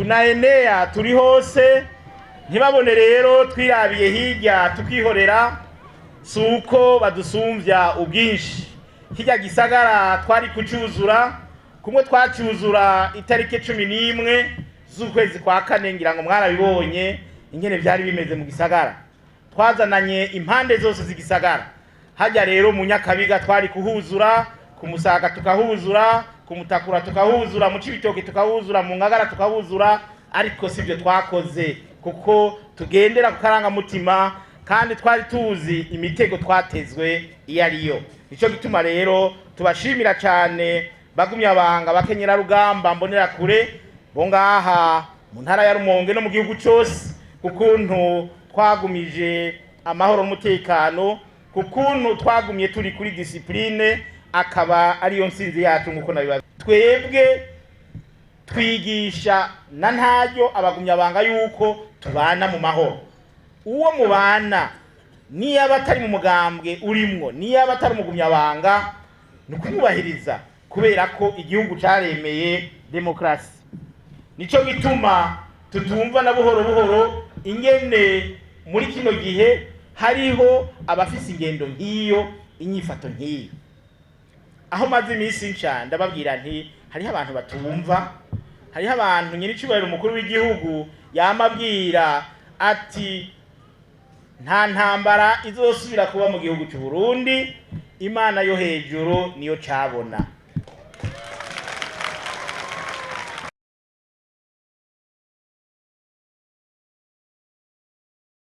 Tunaenea, turi hose. Ntibabone rero twirabiye hirya tukihorera, si uko badusumvya ubwinshi. Kirya gisagara twari kucuzura kumwe twacuzura itariki 11 z'ukwezi kwa kane. Ngira ngo mwarabibonye ingene vyari bimeze mu gisagara, twazananye impande zose z'igisagara. Hajya rero mu Nyakabiga twari kuhuzura, ku Musaga tukahuzura, ku Mutakura tukahuzura, mu Cibitoke tukahuzura, mu Ngagara tukahuzura, ariko sibyo twakoze kuko tugendera ku karangamutima kandi twari tuzi imitego twatezwe iyo ariyo. Nico gituma rero tubashimira cyane bagumyabanga, bakenyerarugamba, mbonerakure bo ngaha mu ntara ya Rumonge no mu gihugu cyose, kukuntu twagumije amahoro n'umutekano, kukuntu twagumye turi kuri discipline, akaba ariyo nsinzi yacu. Nk'uko nabibaza, twebwe twigisha na ntaryo abagumyabanga yuko tubana mu mahoro. Uwo mubana niyo atari mu mugambwe urimwo, niyo aba atari umugumyabanga, ni ukumwubahiriza kubera ko igihugu caremeye demokarasi. Nico gituma tutumva na buhoro buhoro ingene muri kino gihe hariho abafise ingendo nk'iyo, inyifato nk'iyo. Aho maze iminsi nca ndababwira nti hariho abantu batumva, hariho abantu nyir'icyubahiro umukuru w'igihugu yamabwira ati nta ntambara izosubira kuba mu gihugu cy'u Burundi, Imana yo hejuru niyo cabona.